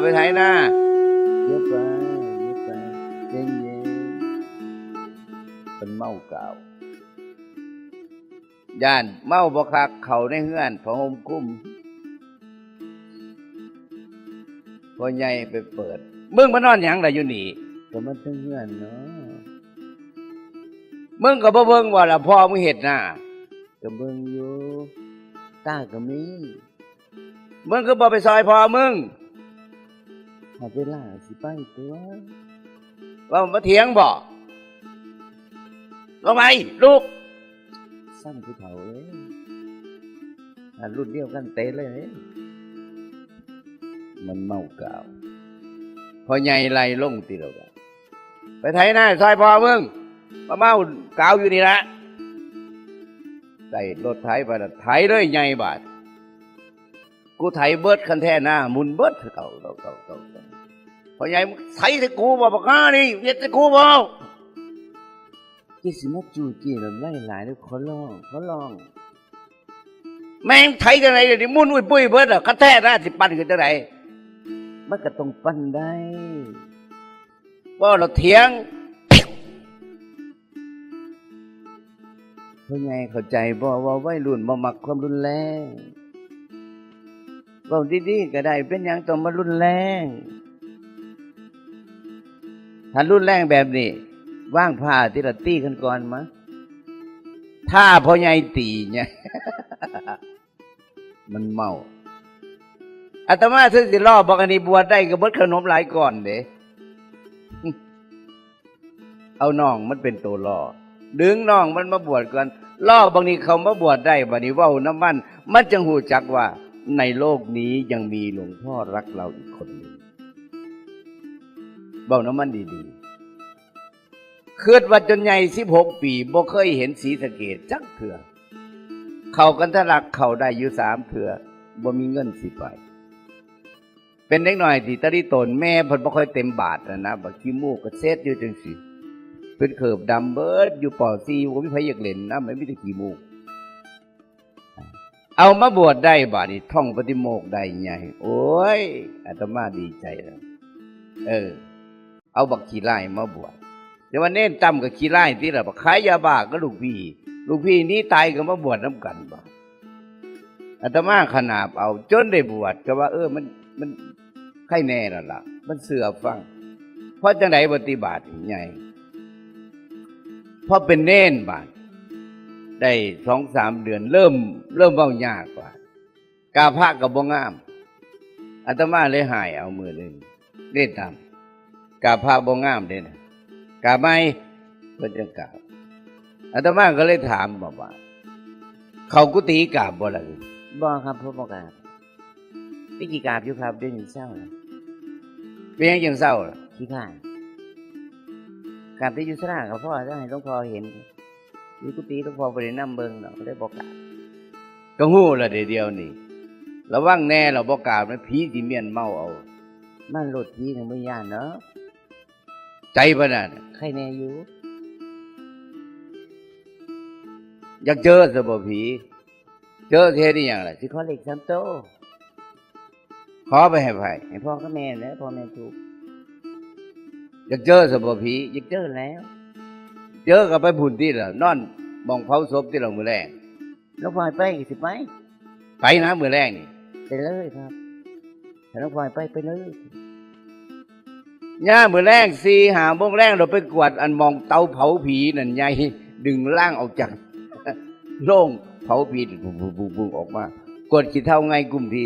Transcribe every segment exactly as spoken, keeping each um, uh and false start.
ไปไถนา เดี๋ยวไป เดี๋ยวไป เย็นๆ เพิ่นเมากาว ย่านเมาบ่คัก เข้าในเฮือน ผ้าห่มคลุม พ่อใหญ่ไปเปิด มึงมานอนหยังล่ะอยู่นี่ ก็มาเทิงเฮือนเนาะ มึงก็บ่เบิ่งบ่ล่ะ พ่อมึงเฮ็ดนา ก็เบิ่งอยู่ ตาก็มี มึงคือบ่ไปซอยพ่อมึง หาเวลาสิไปตัว ว่ามาเถียงบ่ ลงไป ลุก ซ้ำผู้เฒ่าเอ้ย อันรุ่นเดียวกันเตะเลย มันเมากาว พ่อใหญ่ไล่ลงติแล้วว่า ไปไถนาซอยพ่อมึง มาเมากาวอยู่นี่ละ ใส่รถไถไปละ ไถเลยใหญ่บาด กูไถเบิดคันแท้นา หมุนเบิด เก่า เก่า เก่า เก่า เก่า พ่อใหญ่ มึงไถใส่กูบ่ บักห่านี่ เฮ็ดใส่กูบ่ จะสิมาจู้จี้ลำไส้หลายเด้อ ขอร้อง ขอร้อง แม่งไถจังได๋เดี๋ยวนี้ มุ่นอุ้ยปุ้ยเบิดอะ คันแท้นาสิปั่นขึ้นจังได๋ มันก็ต้องปั่นได้ เว้าแล้วเถียง พ่อใหญ่เข้าใจบ่ว่าวัยรุ่นบ่มักความรุนแรง เว้าดีๆก็ได้ เป็นหยังต้องมารุนแรง ถ้ารุนแรงแบบนี้ วางผ้าติละ ตีกันก่อนมา ถ้าพ่อใหญ่ตีเนี่ย มันเมา อาตมาถึงสิล่อบักอันนี้บวชได้ก็เบิดขนมหลายก้อนเด้ เอาน้องมันเป็นตัวล่อ ดึงน้องมันมาบวชก่อน ล่อบักนี้เข้ามาบวชได้ บัดนี้เว้านำมัน มันจั่งฮู้จักว่าในโลกนี้ยังมีหลวงพ่อรักเราอีกคนหนึ่ง เว้านำมันดีๆ คิดว่าจนใหญ่สิบหกปี บ่เคยเห็นศรีสะเกษจักเทื่อ เข้ากันทะลักเข้าได้อยู่สามเทื่อ บ่มีเงินสิไป เป็นเด็กน้อยที่ตะลิโตน แม่เพิ่นบ่ค่อยเต็มบาทนะนะ บักขี้มูกก็เซ็ดอยู่จังซี่ เป็นเคิบดำเบิด อยู่ ป.สี่ บ่มีไผอยากเล่นนำ มันมีแต่ขี้มูก เอามาบวชได้บาดนี้ ท่องปาฏิโมกข์ได้ใหญ่ โอ้ย อาตมาดีใจแล้ว เออ เอาบักขี้ร้ายมาบวช แต่ว่าเณรตั้มก็ขี้ร้ายติล่ะ บักขายยาบ้ากับลูกพี่ ลูกพี่หนีตายก็มาบวชนำกันบ่ อาตมาขนาบเอา จนได้บวช ก็ว่า เออ มัน มันไคแน่แล้วล่ะ มันเชื่อฟัง เพราะจังได๋ ปฏิบัติใหญ่ พอเป็นเณรบาด ได้สองสามเดือน เริ่ม เริ่มเว้ายากว่า กราบพระก็บ่งาม อาตมาเลยฮ้ายเอามื้อหนึ่ง เณรตั้ม กราบพระบ่งามเด้นะ กราบใหม่ เพิ่นจั่งกราบ อาตมาก็เลยถามบอกว่า เข้ากุฏิกราบบ่ล่ะ บ่ครับ ผมบ่กราบ แต่กี้กราบอยู่ครับ เดี๋ยวนี้เซาแล้ว เป็นหยังจั่งเซาล่ะ ขี้คร้าน กราบแต่อยู่ศาลาก็พอ จะให้หลวงพ่อเห็น อยู่กุฏิหลวงพ่อบ่ได้นำเบิ่งดอก เลยบ่กราบ ก็ฮู้ล่ะเด้ เดี๋ยวนี้ ระวังแน่ล่ะ บ่กราบนะ ผีสิเมียนเมาเอา มันโลดผีจั่งบ่ย้านเนาะ ใจปานนั้น ไคแน่อยู่ อยากเจอซะบ่ผี เจอสิเฮ็ดอิหยังล่ะ สิขอเลขสามโต ขอไปให้ไผ ให้พ่อกับแม่แหละ พ่อแม่ทุกข์ อยากเจอซะบ่ผี อยากเจอแล้ว เจอก็ไปพุ้นติล่ะ นอนหม่องเผาศพติล่ะมื้อแลง หลวงพ่อให้ไปก็สิไป ไปนะมื้อแลงนี่ ไปเลยครับ ถ้าหลวงพ่อให้ไป ไปเลย ยามมื้อแลงสี่ห้าโมงแลง เราไปกวาดอันหม่องเตาเผาผีนั่นใหญ่ ดึงร่างออกจากโลงเผาผี บุ้งๆๆๆ ออกมา กวาดขี้เถ้าไงกุมที่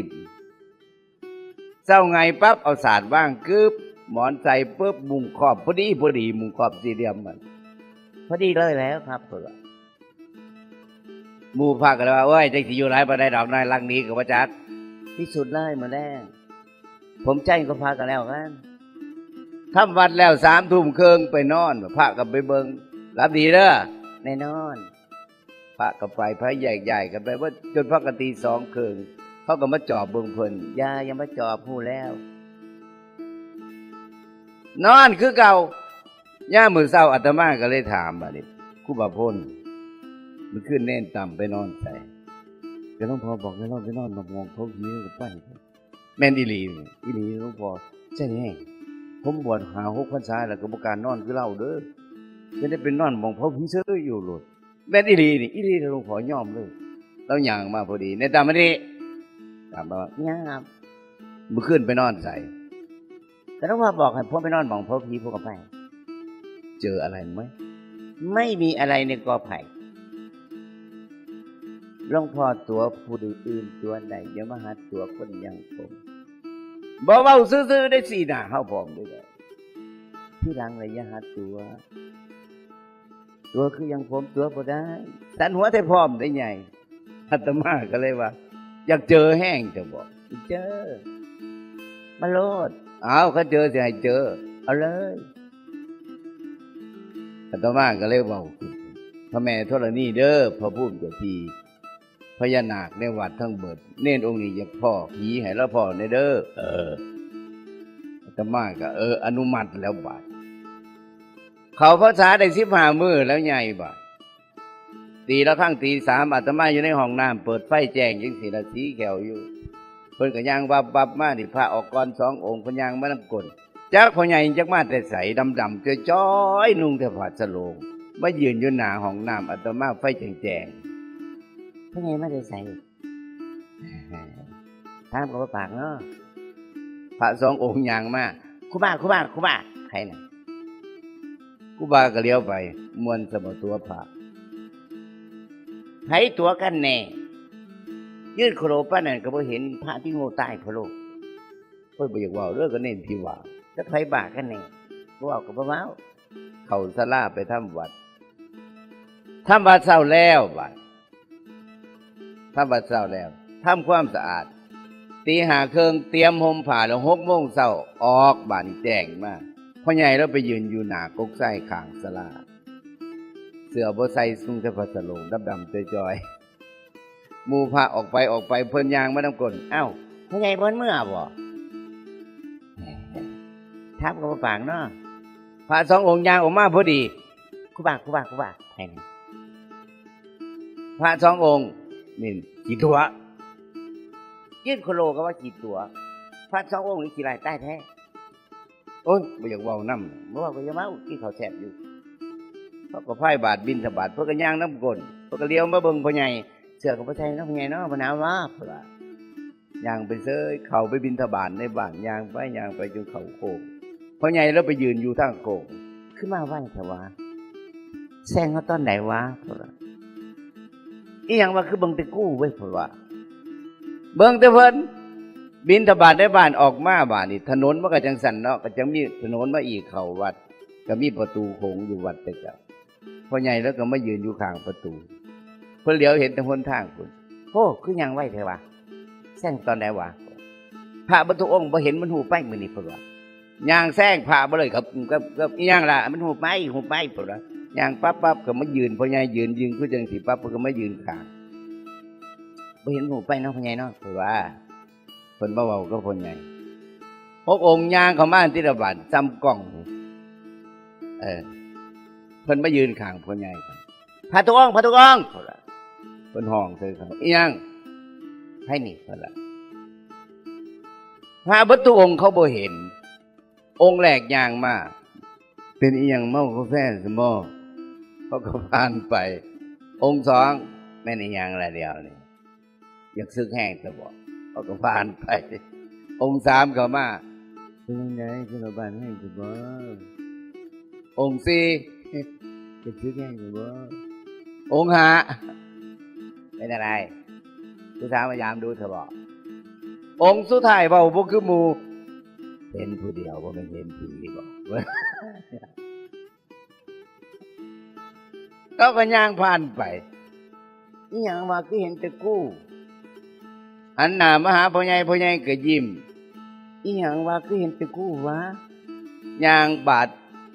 เซาไงปั๊บ เอาสาดวางกึบ หมอนใส่ปึ๊บ มุ้งครอบพอดีพอดี มุ้งครอบสี่เหลี่ยมมัน พอดีเลยแล้วครับ เพิ่นว่า หมู่พระก็เลยว่า โอ้ย จักสิอยู่หลายปานใดดอก น้อยหลังนี้ก็บ่จัก ที่สุดเลยมื้อแลง ผมแจ้งกับพระก็แล้วกัน ทำวัดแล้วสามทุ่มครึ่งไปนอน พระก็ไปเบิ่ง หลับดีเด้อ แน่นอน พระก็ไป พระแยกย้ายกันไปเบิด จนพระก็ตีสองครึ่ง เขาก็มาจอบเบิ่งเพิ่น อย่า อย่ามาจอบ ฮู้แล้ว นอนคือเก่า ยามมื้อเช้าอาตมาก็เลยถามบัดนี้ ครูบาพล มื้อคืนเณรตั้มไปนอนไส ก็หลวงพ่อบอกให้เราไปนอนหม่องเผาผี ก็ไป แม่นอีหลี อีหลีหลวงพ่อ ใช่แน่ ผมบวชห้าหกพรรษาแล้วก็บ่กล้านอนคือลาวเด้อ จะได้ไปนอนหม่องเผาผีเฉยอยู่โลด แม่นอีหลีนี่ อีหลีหลวงพ่อยอมเลย ลาวย่างมาพอดี ในตามมานี่ ตามมาว่า "เนี่ยครับ มื้อคืนไปนอนไส" ก็หลวงพ่อบอกให้ผมไปนอนหม่องเผาผี ผมก็ไป เจออะไรไหม ไม่มีอะไรในกอไผ่ หลวงพ่อตั๋วผู้อื่นตั๋วใด อย่ามาหาตั๋วคนอย่างผม บ่เว้าซื่อๆ ได้สีหน้าเฮาพร้อมเด้อ ทีหลังเลยอย่าหาตั๋ว ตั๋วคืออย่างผมตั๋วบ่ได้ สั่นหัวแต่พร้อมได้ไง อาตมาก็เลยว่า อยากเจอแห้งจะบอก เจอ มาโลด เอา เขาเจอสิให้เจอ เอาเลย อาตมาก็เลยเว้า พระแม่ธรณีเด้อ พระภูมิเจ้าที่ พญานาคในวัดทั้งเบิด เณรองค์นี้อยากพ้อผีให้ลาวพ้อแหน่เด้อ เออ อาตมาก็ เออ อนุมัติแล้วบาด เข้าพรรษาได้สิบห้ามื้อแล้วใหญ่บาด ตีละครั้งตีสาม อาตมาอยู่ในห้องน้ำ เปิดไฟแจ้งจังซี่ละ สีแขวอยู่ เพิ่นก็ย่างวับวับมา นี่พระออกก่อนสององค์ เพิ่นย่างมานำก้น จักพ่อใหญ่จักมาแต่ไส ดำๆจ้อยๆ นุ่งแต่ผ้าสโลง มายืนอยู่หน้าห้องน้ำอาตมา ไฟแจ้งๆ พ่อใหญ่มาแต่ไส ถามก็บ่ปากเนาะ พระสององค์ย่างมา "ครูบา ครูบา ครูบา" ไผน่ะ ครูบาก็เลี้ยวไป ม่วนสมตัวพระ "ไผตั๋วกันแน่ ยืนโคโลปานนั้นก็บ่เห็นพระที่โง่ตายพะโลก" โอ้ย บ่อยากเว้าเด้อ ก็เน้นที่ว่า จักไผบ้ากันแน่ บ่เว้าก็บ่เว้า เข้าศาลาไปทำวัด ทำวัดเช้าแล้วบาด ทำวัดเช้าแล้ว ทำความสะอาด ตีห้าครึ่ง เตรียมห่มผ้าแล้ว หกโมงเช้า ออก บาดนี้แจ้งมา พ่อใหญ่ลาวไปยืนอยู่หน้ากกไซข้างศาลา เสื้อบ่ใส่ นุ่งแต่ผ้าสโลง ดำๆจ้อยๆ หมู่พระออกไป ออกไป เพิ่นย่างมานำก้น "เอ้า พ่อใหญ่บ่เมือบ่" ถามก็บ่ปากเนาะ พระสององค์ย่างออกมาพอดี "ครูบา ครูบา ครูบา" ไผน่ะ พระสององค์ นี่ ขี้ตั๋ว ยืนโคโลก็ว่าขี้ตั๋ว พระสององค์นี่ขี้ร้ายตายแท้ โอ้ย บ่อยากเว้านำ บ่เว้าก็อย่าเว้า กินข้าวแซ่บอยู่ เขาก็พายบาตรบิณฑบาต เพิ่นก็ย่างนำก้น เพิ่นก็เลี้ยวมาเบิ่งพ่อใหญ่ เสื้อก็บ่ใส่เนาะพ่อใหญ่เนาะ บ่หนาวบ่ เพิ่นว่า ย่างไปเซย เข้าไปบิณฑบาตในบ้าน ย่างไป ย่างไปจนเข้าโค้ง พ่อใหญ่ลาวไปยืนอยู่ทางโค้ง "คือมาไวแท้วะ แซงมาตอนใดวะ" เพิ่นว่า "อีหยังวะ คือเบิ่งแต่กูเว้ย" เพิ่นว่า เบิ่งแต่เพิ่น บิณฑบาตในบ้านออกมา บาดนี้ถนนมันก็จังซั่นเนาะ ก็จังมีถนนมาอีกเข้าวัด ก็มีประตูโขงอยู่วัดแต่เก่า พ่อใหญ่ลาวก็มายืนอยู่ข้างประตู เพิ่นเหลียวเห็นแต่หนทางพุ้น "โอ้ คือย่างไวแท้วะ แซงตอนใดวะ" พระเบิดทุกองค์บ่เห็น มันฮู้ไปมื้อนี้ เพิ่นว่า ย่างแซงพระบ่เลย กับ กับ กับอีหยังล่ะ มันฮู้ไป ฮู้ไป เพิ่นว่า ย่างปั๊บปั๊บก็มายืน พ่อใหญ่ยืน ยืนคือจังสิปั๊บ เพิ่นก็มายืนข้าง "บ่เห็นฮู้ไปเนาะพ่อใหญ่เนาะ" เพิ่นว่า เพิ่นมาเว้ากับพ่อใหญ่ หกองค์ย่างเข้ามาทีละบาด ส่ำกล้อง เออ เพิ่นมายืนข้างพ่อใหญ่ "พระทุกองค์ พระทุกองค์" เพิ่นว่า เพิ่นฮ้องใส่เขา "อีหยัง ไผนี่" เพิ่นว่า พระเบิดทุกองค์เขาบ่เห็น องค์แรกย่างมา "เป็นอีหยัง เมากาแฟซั่นบ่" เขาก็ผ่านไป องค์สอง "แม่นอีหยังล่ะเดี๋ยวนี้ อยากสึกแฮงซะบ่" เขาก็ผ่านไป องค์สามเข้ามา "เป็นจั่งใด คือว่าบ้านแฮงซะบ่" องค์สี่ "อยากสึกแฮงซะบ่" องค์ห้า "เป็นอะไร ผู้สาวมายามดูเธอบ่" องค์สุดท้ายเว้าบ่คือหมู่ "เห็นผู้เดียว บ่แม่นเห็นผีบ่" เขาก็ย่างผ่านไป "อีหยังวะ คือเห็นแต่กู" หันหน้ามาหาพ่อใหญ่ พ่อใหญ่ก็ยิ้ม "อีหยังวะ คือเห็นแต่กูวะ" ย่างบาด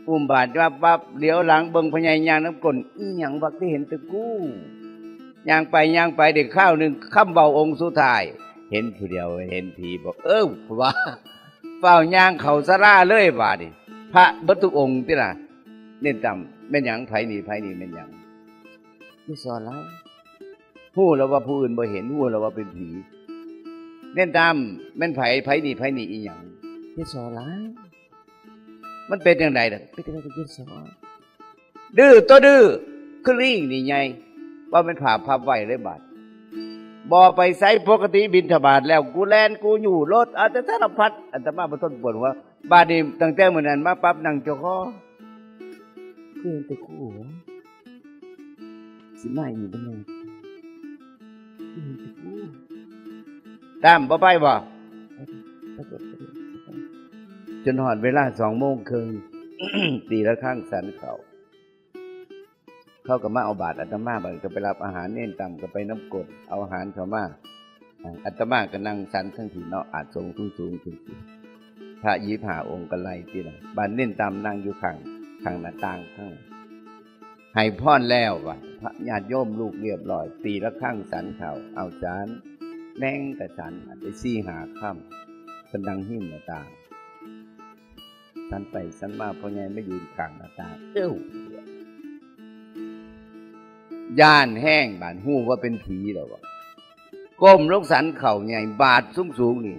อุ้มบาดวับวับ เหลียวหลังเบิ่งพ่อใหญ่ย่างนำก้น "อีหยังวะ คือเห็นแต่กู" ย่างไปย่างไปได้คราวหนึ่ง คำเว้าองค์สุดท้าย "เห็นผู้เดียว เห็นผีบ่" เออ ว่า ฟ้าวย่างเข้าศาลาเลยบาดนี้ พระเบิดทุกองค์ติล่ะ เน้นตาม แม่นหยัง ไผนี่ ไผนี่ แม่นหยัง คือสอนลาว ฮู้แล้วว่าผู้อื่นบ่เห็น ฮู้แล้วว่าเป็นผี เน้นตาม แม่นไผ ไผนี่ ไผนี่ อีหยัง เกสรหลาย มันเป็นจั่งใดล่ะ เป็นจั่งใดกับเกสร ดื้อตัวดื้อ คือลิงนี่ไง ว่ามันผ่าพับไว้เลยบาด บ่ไปไส ปกติบิณฑบาตแล้ว กูแล่น กูอยู่รถ เอาแต่สารพัด อาตมาบ่ทนปวดหัว บาดนี้ตั้งแต่มื้อนั้นมาปั๊บ นั่งเจ้าคอ คือเห็นแต่กู สิมาอีกบ่แม่น คือเห็นแต่กู ตาม บ่ไปบ่ จนฮอดเวลาสองโมงครึ่ง ตีระฆังฉันข้าว เขาก็มาเอาบาตรอาตมา บัดก็ไปรับอาหาร เณรตามก็ไปนำกล เอาอาหารเข้ามา อ่า อาตมาก็นั่งฉันทั้งที่เนาะ อาสงสูงๆ จั่งซี้ พระยี่สิบห้าองค์ก็ไล่ติล่ะ บาดเณรตามนั่งอยู่ข้าง ข้างหน้าต่างข้าง ให้พรแล้วว่า พระญาติโยมลุกเรียบร้อย ตีระฆังฉันข้าว เอาฉัน แม่งก็ฉัน ได้สี่ห้าคำ เพิ่นนั่งหิ้มหน้าต่าง ฉันไปฉันมา พ่อใหญ่มายืนข้างหน้าต่าง เอ้ว ย้านแฮง บาดฮู้ว่าเป็นผีแล้ววะ ก้มลงฉันข้าวใหญ่ บาดสูงๆ นี่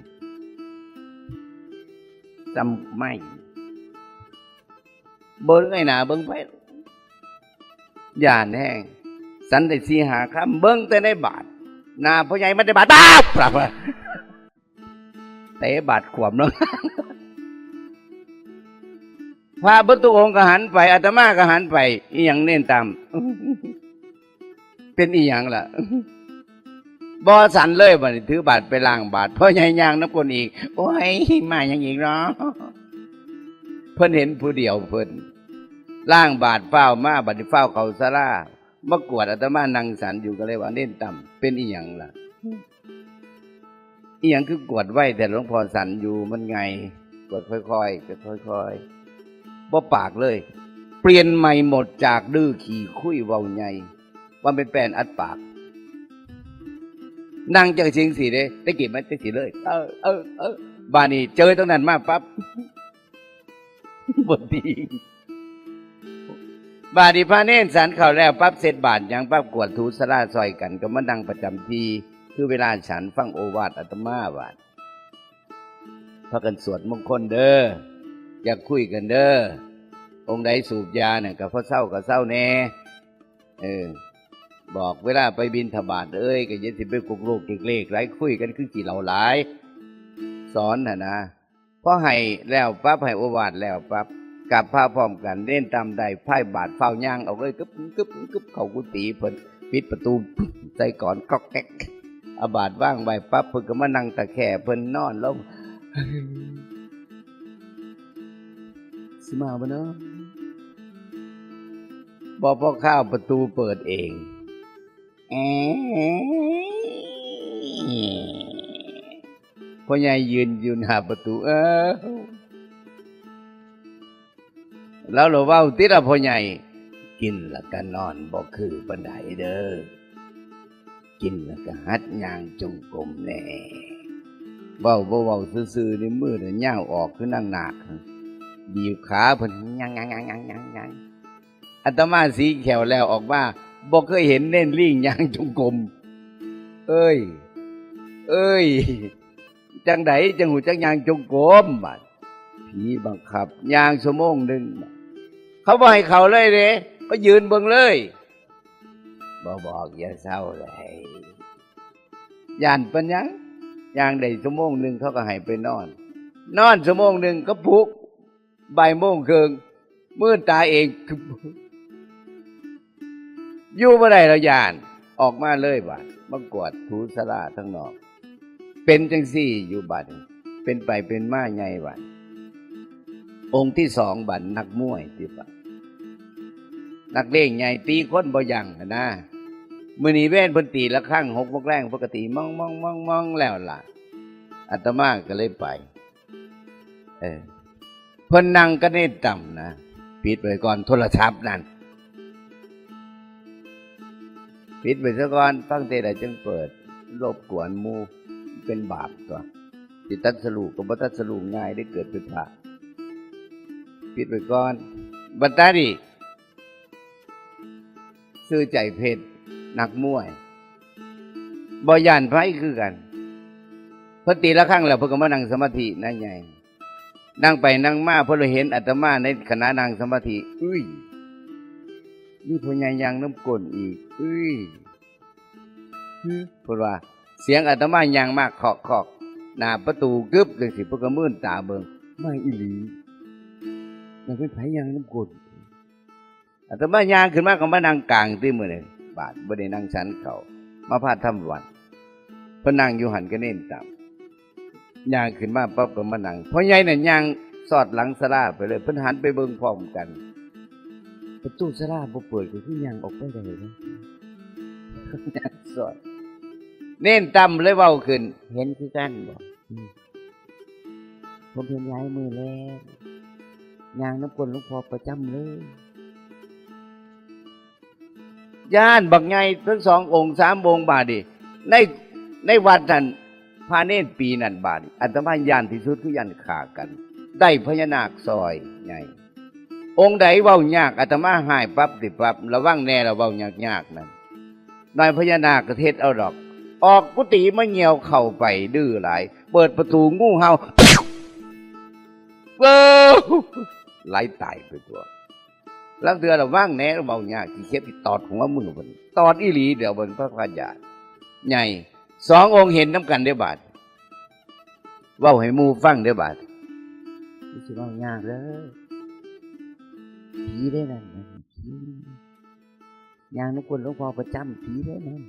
จำไม่ เบิ่งไอ้หน้าเบิ่งไป ย้านแฮง ฉันได้สี่ห้าคำ เบิ่งแต่ในบาด หน้าพ่อใหญ่มันได้บาด ป๊าบ ปรับ เตะบาดขวมลง พระเบิดทุกองค์ก็หันไป อาตมาก็หันไป อีหยังเณรตาม เป็นอีหยังล่ะ บ่ฉันเลย บัดนี้ถือบาตรไปล้างบาตร พ่อใหญ่ย่างนำกลอีก โอ้ย มาหยังอีกเนาะ เพิ่นเห็นผู้เดียวเพิ่น ล้างบาตรฟ้าวมา บัดนี้ฟ้าวเข้าศาลา มากวดอาตมานั่งฉันอยู่ ก็เลยว่า เณรตาม เป็นอีหยังล่ะ อีหยังคือกวดไวแท้ หลวงพ่อฉันอยู่ มันไง กวดค่อยๆ ก็ค่อยๆ บ่ปากเลย เปลี่ยนใหม่หมด จากดื้อขี้คุยเว้าใหญ่ ว่าเป็นแป้นอัดปาก นั่งจังซี่เด้ แต่กี้มันจังซี่เลย เออ เออ เออ บาดนี้เจอตรงนั้นมาปั๊บ บ่ดี บาดนี้พระเณรฉันข้าวแล้วปั๊บ เสร็จบาตรหยังปั๊บ กวดถูศาลาซ่อยกัน ก็มานั่งประจำที่ คือเวลาฉันฟังโอวาทอาตมา บาด พากันสวดมงคลเด้อ อย่าคุยกันเด้อ องค์ใดสูบยาน่ะ ก็พอเซาก็เซาแน่ เออ บอกเวลาไปบิณฑบาต เอ้ย ก็อย่าสิไปกุกลูกกิกเลกหลาย คุยกันคือขี้เหล้าหลาย สอนหั่นนะ พอให้แล้วปั๊บ ให้โอวาทแล้วปั๊บ กราบพระพร้อมกัน เณรตามได้พายบาตรฟ้าวย่างออกเลย กึบกึบกึบ เข้ากุฏิเพิ่น ปิดประตู ใส่กลอนก๊อกแก๊ก เอาบาตรวางไว้ปั๊บ เพิ่นก็มานั่งตะแคร่ เพิ่นนอนลง สิมาบ่เนาะ บ่พอคาวประตูเปิดเอง แอะ พ่อใหญ่ยืนอยู่หน้าประตู เอ้า แล้วเราเว้าติล่ะพ่อใหญ่ กินแล้วก็นอนบ่คือปานใดเด้อ กินแล้วก็หัดย่างจงกรมแหน่ เว้าบ่เว้าซื่อๆ นี่มือน่ะยาวออกคือนางนาค บีบขาเพิ่น ย่างๆๆๆๆๆ อาตมาสีแข้วแล้วออกมา บ่เคยเห็นเณรลิงย่างจงกรม เอ้ย เอ้ย จั่งใดจั่งฮู้จักย่างจงกรม บาด ผีบังคับย่างชั่วโมงหนึ่ง เขาบ่ให้เข้าเลยเด้ ก็ยืนเบิ่งเลย บ่บอกอย่าเซาเลย ย่านปานหยัง ย่างได้ชั่วโมงหนึ่งเขาก็ให้ไปนอน นอนชั่วโมงหนึ่งก็ปลุก บ่ายโมงครึ่ง มืดตาเอง อยู่บ่ได้แล้วย่าน ออกมาเลยบาด มากวดถูศาลาทางนอก เป็นจังซี่อยู่บาด เป็นไปเป็นมาใหญ่บาด องค์ที่สองบาด นักมวยติบาด นักเลงใหญ่ตีคนบ่ยั้งหั้นนะ มื้อนี้เวรเพิ่นตีระฆังหกโมงแลง ปกติมองๆๆๆ แล้วล่ะ อาตมาก็เลยไป เออ เพิ่นนั่งกับเณรตามนะ ปิดไว้ก่อนโทรศัพท์นั่น ปิดไว้ซะก่อน ฟังเทศน์แล้วจึงเปิด รบกวนหมู่ เป็นบาปตั๊ว สิตรัสรู้ก็บ่ตรัสรู้ง่ายเด้ เกิดเป็นพระ ปิดไว้ก่อน บัดตานี้ ซื่อใจเพชร นักมวย บ่ย้านไผคือกัน พอตีละครั้งแล้วเพิ่นก็มานั่งสมาธินะใหญ่ นั่งไปนั่งมาเพิ่นเลยเห็นอาตมาในขณะนั่งสมาธิ อุ้ย มีพ่อใหญ่ย่างนำก้นอีก อุ้ย หึ เพิ่นว่า เสียงอาตมาย่างมาเคาะๆ หน้าประตูกึบจั่งซี้ เพิ่นก็มืนตาเบิ่ง มาอีหลี มันเป็นไผย่างนำก้น อาตมาย่างขึ้นมาก็มานั่งกลางติมื้อนี้ บาดบ่ได้นั่งฉันข้าว มาพาทำวัตร เพิ่นนั่งอยู่หั่นก็เน้นตาม ย่างขึ้นมาปั๊บก็มานั่ง พ่อใหญ่นั่นย่างสอดหลังศาลาไปเลย เพิ่นหันไปเบิ่งพร้อมกัน ประตูศาลาบ่เปิดก็คือย่างออกไปได้เลย ย่างสอด เน้นตามเลยเว้าขึ้น เห็นคือกันบ่ อืม ผมเห็นหลายมื้อแล้ว ย่างนำก้นหลวงพ่อประจำเลย ย่านบักใหญ่ทั้งสององค์สามองค์บาดนี้ ใน ในวัดนั่น พระเณรปีนั่นบาดนี้ อาตมาย่านที่สุดคือย่านฆ่ากัน ได้พญานาคซอยใหญ่ องค์ใดเว้ายากอาตมาหายปั๊บติปั๊บ ระวังแน่ละเว้ายากๆ นั่น นายพญานาคก็เฮ็ดเอาดอก ออกกุฏิมาเหี่ยวเข้าไปดื้อหลาย เปิดประตูงูเห่า เว้อ ไหลตายไปตัว ลางเทื่อระวังแน่เว้ายาก สิเข็บสิตอดหัวมึงเพิ่น ตอดอีหลี เดี๋ยวเพิ่นพระพญาใหญ่ สององค์เห็นนำกันเด้อบาด เว้าให้หมู่ฟังเด้อบาด สิเว้ายากเด้อ ผีเด้นั่นน่ะ ผี ย่างนำก้นหลวงพ่อประจำ ผีเด้นั่น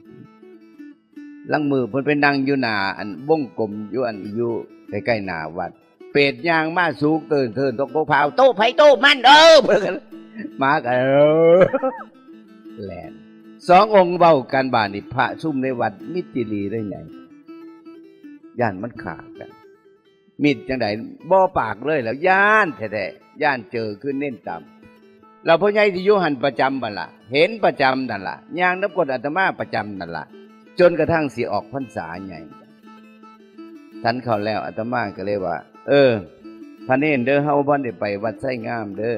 ลางมื้อเพิ่นไปนั่งอยู่หน้าอันวงกลมอยู่อันอยู่ใกล้ๆหน้าวัด เปรตย่างมาสูงเติ่นเทิ่นตกโพพาว โต๊ะไผโต๊ะมัน เออ เพิ่นก็ หมาก็ เออ แล่น สององค์เว้ากันบาดนี้ พระซุมในวัดมิตรจิรีได้ไง ย่านมันฆ่ากัน มิตรจั่งใด บ่ปากเลยแล้ว ย่านแท้ๆ ย่านเจอคือเน้นตาม แล้วพ่อใหญ่ที่อยู่หั่นประจำบัดล่ะ เห็นประจำนั่นล่ะ ย่างนำก้นอาตมาประจำนั่นล่ะ จนกระทั่งสิออกพรรษาใหญ่ ฉันข้าวแล้วอาตมาก็เลยว่า เออ พระเณรเด้อ เฮาบ่ได้ไปวัดไส้งามเด้อ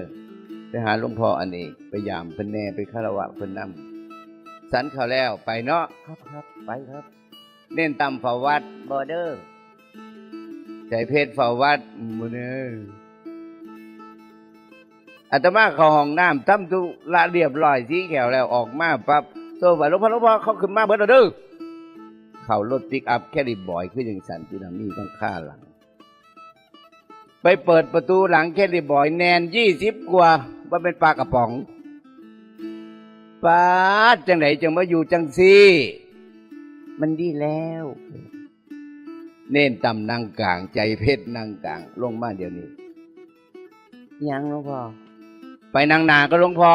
ไปหาหลวงพ่ออเนก ไปยามเพิ่นแน่ ไปคารวะเพิ่นนำ ฉันข้าวแล้วไปเนาะ ครับ ครับ ไปครับ เน้นตามเฝ้าวัดบ่เด้อ ใจเพชรเฝ้าวัดมื้อนี้ อาตมาเข้าห้องน้ำ ทำธุระเรียบร้อย สีแข้วแล้ว ออกมาปั๊บ โซ่ว่า หลวงพ่อ หลวงพ่อ เขาขึ้นมาเบิดแล้วเด้อ เข้ารถปิกอัพแคริบอย คือจั่งซั้น ที่นั่นมีทั้งคาหลัง ไปเปิดประตูหลังแคริบอย แน่นยี่สิบกว่า ว่าเป็นปลากระป๋อง ป๊าด จั่งใดจั่งมาอยู่จั่งซี่ มันดีแล้ว เน้นตามนั่งกลาง ใจเพชรนั่งกลาง ลงมาเดี๋ยวนี้ หยังหลวงพ่อ ไปนั่งหน้าก็หลวงพ่อ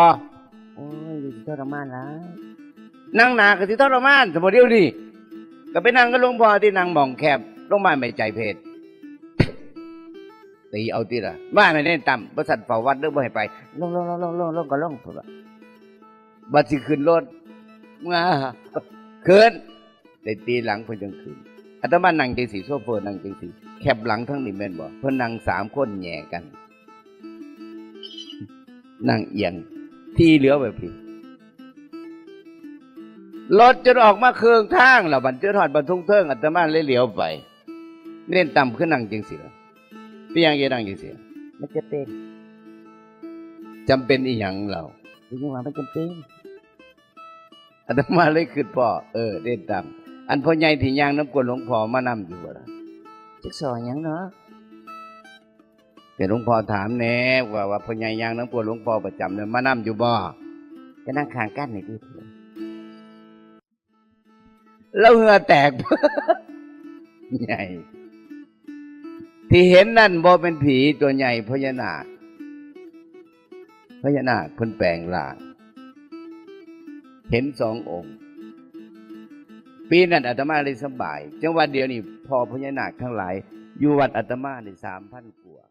โอ้ย อยู่สิทรมานหลาย นั่งหน้าก็สิทรมาน สมมุติเดี๋ยวนี้ ก็ไปนั่งกับหลวงพ่อที่นั่งหม่องแคบ ลงมาไม่ใจเพชร ตีเอาติล่ะ ว่าไม่เน้นตาม บ่ซั้นเฝ้าวัดเด้อ บ่ให้ไป ลง ลง ลง ลง ลง ลงก็ลง เพิ่นว่า บัดสิขึ้นรถ มา ขึ้น ได้ตีหลังเพิ่นจั่งขึ้น อาตมานั่งจั่งซี่ โชเฟอร์นั่งจั่งซี่ แคบหลังทั้งนี้แม่นบ่ เพิ่นนั่งสามคนแหย่กัน นั่งเอียง ที่เหลือแบบนี้ รถจนออกมาเคืองทางแล้ว บัดจนฮอดบันทุงเทิง อาตมาเลยเหลียวไป เน้นตามคือนั่งจั่งซี่ล่ะ เป็นหยังจะนั่งจั่งซี่ มันจะเป็น จำเป็นอีหยังเล่า ถึงว่ามันจำเป็น อาตมาเลยคิดพ้อ เออ เน้นตาม อันพ่อใหญ่ที่ย่างนำก้นหลวงพ่อมานำอยู่บ่ล่ะ จักสอนหยังเนาะ แต่หลวงพ่อถามแน่ว่า ว่าพ่อใหญ่ย่างนำก้นหลวงพ่อประจำเนี่ยมานำอยู่บ่ ก็นั่งข้างกันนี่ติ แล้วเหงื่อแตก ใหญ่ ที่เห็นนั่นบ่เป็นผีตัวใหญ่ พญานาค พญานาคเพิ่นแปลงร่าง เห็นสององค์ ปีนั้นอาตมาเลยสบาย จังว่าเดี๋ยวนี้พ่อพญานาคทั้งหลาย อยู่วัดอาตมานี่สามพันกว่า